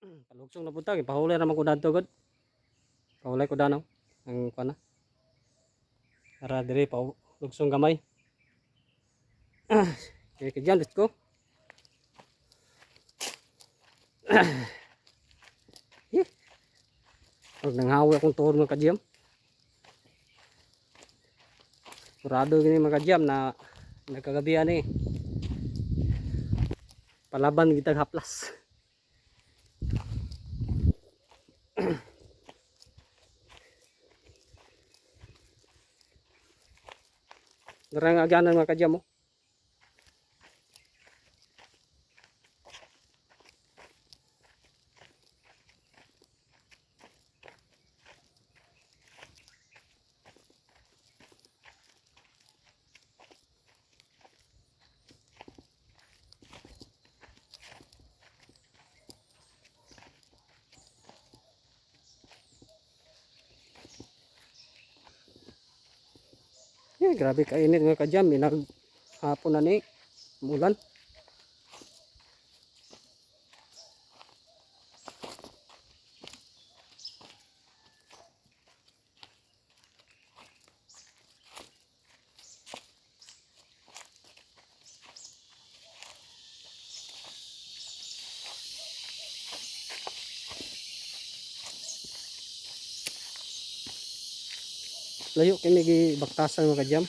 Palugsong na punta, pahulay naman ko dadto gud. Pahulay ko danaw ang kuan na. Para dire pa lugsong gamay. Okay, kadyan, let's go. Eh. Pag nanghawi akong tuhod, mga kadyam. Kurado gini, mga kadyam, na nagkagabihan eh. Palaban kitang haplas. Darang agyanan, mga kadyam, oh. Eh, grabe kainit, mga kadyam. Inag hapon na ni. Mulan. Layo kini gi baktasan, mga kadyam.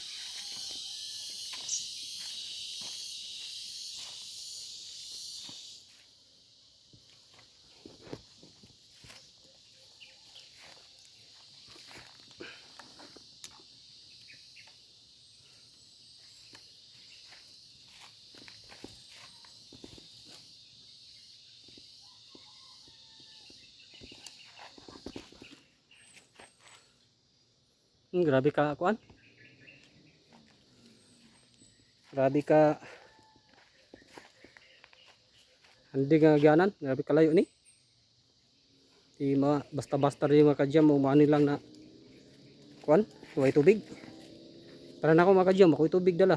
Grabe ka kuan. Grabe ka hindi nga agyanan, grabe kalayo ni. Di ma basta-basta rin, mga kadyam, mo maani lang na kuan, way tubig. Para na ako, mga kadyam, ako'y tubig dala.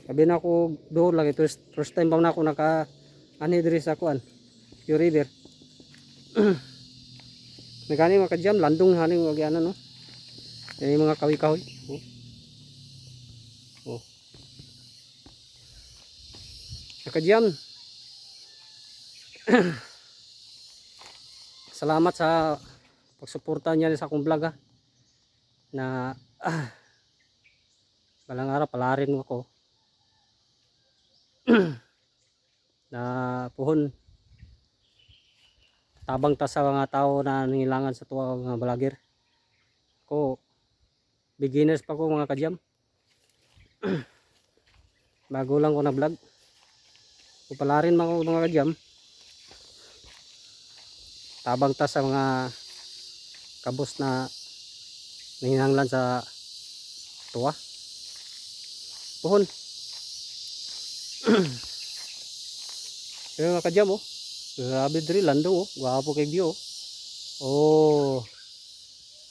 Sabi na ako doon lang, first, first time pa na ako naka ani diri sa kuan, Q River. Nagani, mga kadyam, landong hani mga agyanan, no. Yan yung mga kahoy-kahoy. Oh. Oh. Nakadyam. Salamat sa pagsuporta niya sa akong vlog ha. Na balang araw palarin mo ako. Na puhon tabang ta sa mga tao na nangilangan sa tuwa mga vlogger. Ko beginners pa ko, mga kadyam. Bago lang ko na vlog. Kung palarin mga kadyam, tabang ta sa mga kabos na nanginanglan sa tuwa. Puhon. Yung mga kadyam, oh. Grabe diri landong, oh. Gwapo kay view, oh. Oh.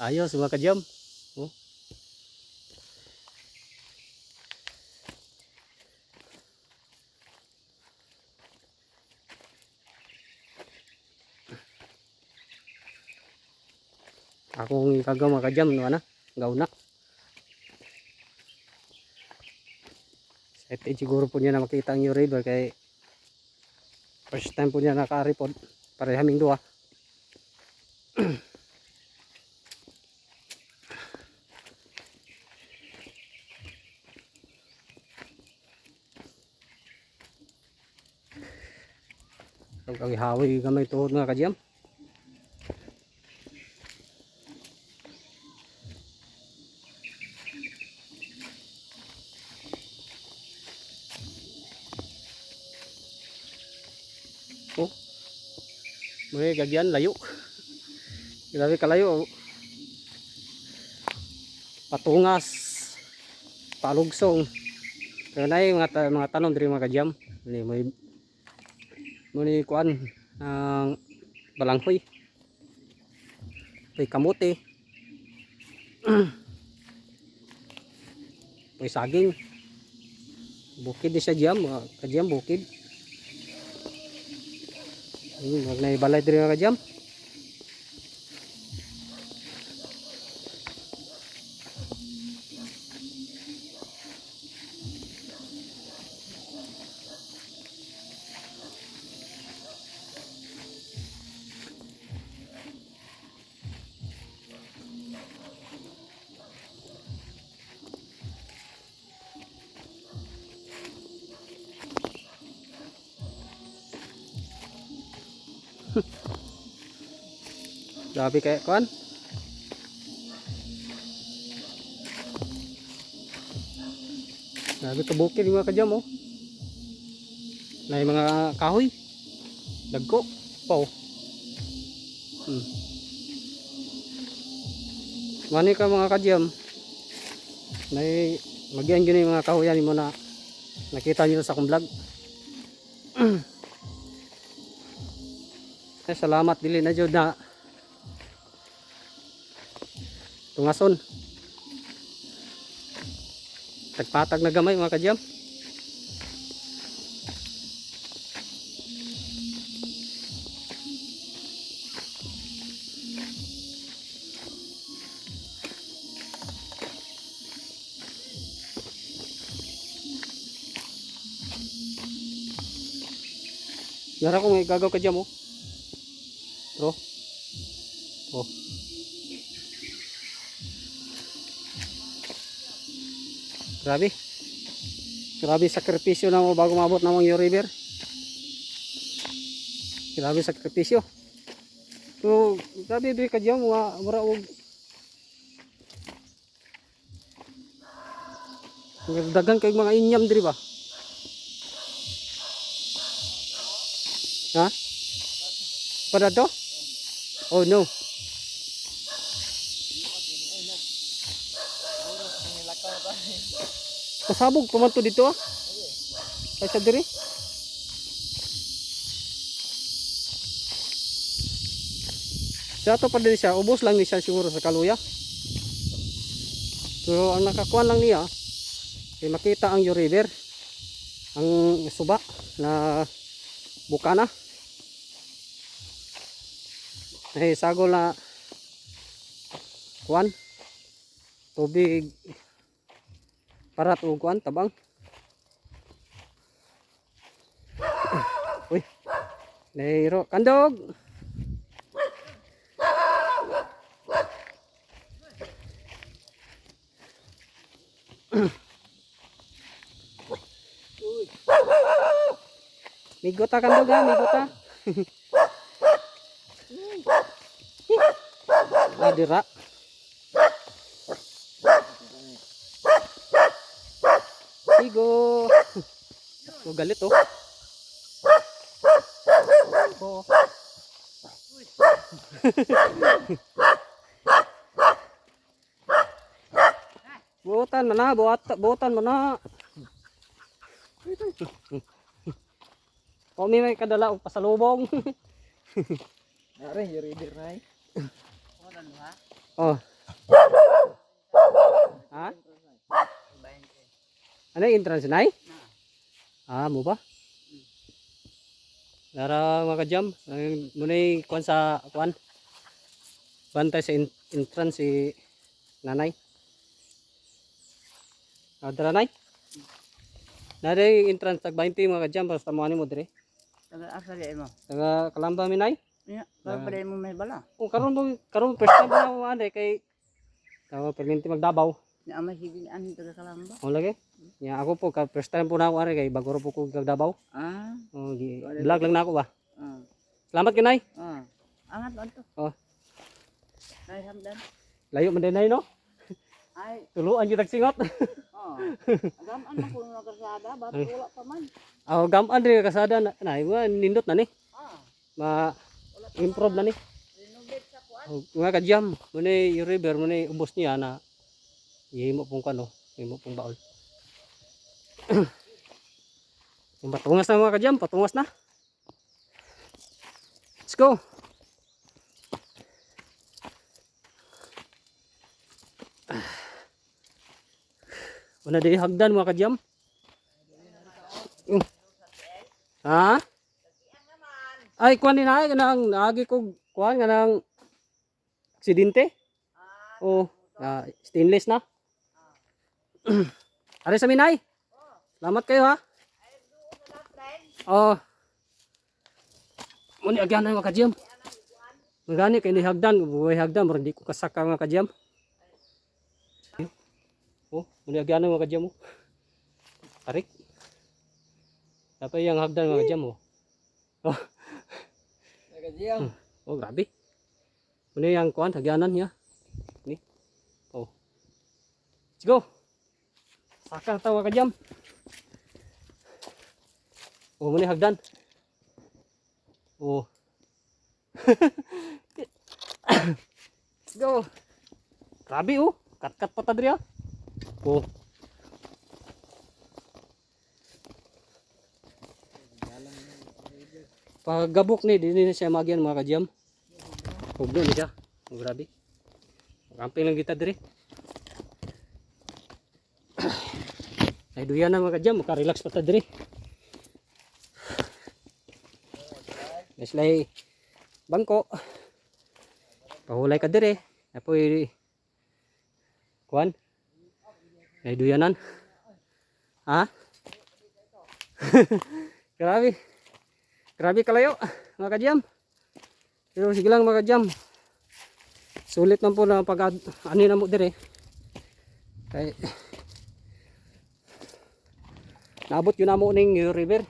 Ayos, mga kadyam. Oh. Akong ikagaw, mga kadyam, no ana. Gaw na. Excited siguro po niya na makita ang new river kay first time po niya nakaaripod. Parehaming duha. Pag hawi gamay tuhod, mga kadyam. Oh. May gagyan layo. Grabe kalayo. Oh. Patungas. Palugsong. Pero na yung mga, mga tanom diri, mga kadyam. Ni may mo ni kuan ang balanghoy. May kamote. May saging. Bukid di siya jam, mga kadyam, bukid. Wag na ibalay diri, mga kajam. Grabe kay kuan. Grabe ka bukid, mga kajam, oh. Na mga kahoy. Dagko. Pa, oh. Mani ka, mga kajam. May magian gyud yung mga kahoyan mo na nakita niyo sa akong vlog. Ay, salamat dili na jud na tungason. Tagpatag na gamay, mga kajam. Yara ko may gagaw, kajam, oh. Bro. Oh. Grabe. Grabe sakripisyo na mo bago maabot namang yung river. Grabe sakripisyo. So, grabe diri ka diyan mga mura og daghan kay mga inyam diri ba? Ha? Para to? Oh no. Pasabog pa man to dito ah. Ay sa diri. Sa ato pa din siya, ubos lang ni siya siguro sa kaluya. Pero ang nakakuan lang niya, ay makita ang river, ang suba na bukana. Ay sagol na kuan tubig parat o kuan tabang. Uy. Nahiro. Kandog! Migota, kandog, ha, migota. Ah, dira. Migo. Oh, galit oh. Oo. Buotan mo na, buotan mo na. O may kadala og pasalubong. Are, yung river na eh. Oh. Ha? Ano yung entrance na? Ah, mo ba? Dara, mga kajam, muna'y kuan sa kuan. Bantay sa entrance si nanay. Ah, dara, nay. Naday entrance tag 20, mga kajam, basta mo ani mo dire. Taga asa di mo? Taga Kalamba mi, nay. Ya, karon pa mo may bala. Oh, karon mo karon first time na ako ane kay tawa perminti magdabaw. Nya ama sige ani taga Kalamba. Oh, lagi. Nya ako po ka first time po na ako ane kay bago ra po ko gagdabaw. Ah, Oh, gi vlog lang na ako ba. ah, Salamat kinay. ah. Angat adto. Oh, Ay hamdan. Layo man din nay, no. Ay, Tuluan gyud singot. oh. Agam an ko na kalsada, ba't wala pa man. Oh, gaman diri kasada na, na nindot na ni. Ah, Ma improve na ni. renovate sa kuan. Oh, mga kajam, muna yung river, muna ubos niya na ihimo pong kano, himo pong baol. Yung patungas na, mga kajam, patungas na. Let's go. Una di hagdan, mga kajam. Ha? Ay, kuan ni na kanang naagi ko kuan kanang aksidente. Oh, stainless na. Are sa minay. Salamat kayo ha. Oh. Muni agyan na mga kajam. Magani kay ni hagdan, buhay hagdan, murag di ko kasaka mga kajam. Oh, muni agyan na mga kajam oh. Tarik. Dapat yung hagdan mga kajam oh. Oh, Nagajiyam. oh grabe. Muni yang kuan hagyanan niya. Ni. Oh. Let's go. Saka ta mga kajam. Oh, muni hagdan. Oh. Let's go. Grabe oh. Kat-kat pa ta diri ah. Oh. Paggabok ni, di na siya magyan mga kajam. Hugno ni siya. Oh, grabe. Camping lang kita diri. Ay duya na mga kajam, maka-relax pa ta diri. Neslay bangko. Pahulay ka diri. Apoy kuan. Ay duyanan. Ha? Grabe. Grabe kalayo, mga kajam. Pero sige lang mga kajam. Sulit man po na pag ano na mo dire. Kay naabot yun na mo ning New River.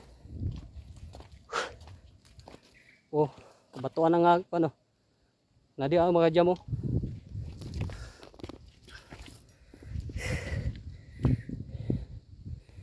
Oh, kabatuan na nga ano. Nadi ang mga jam oh.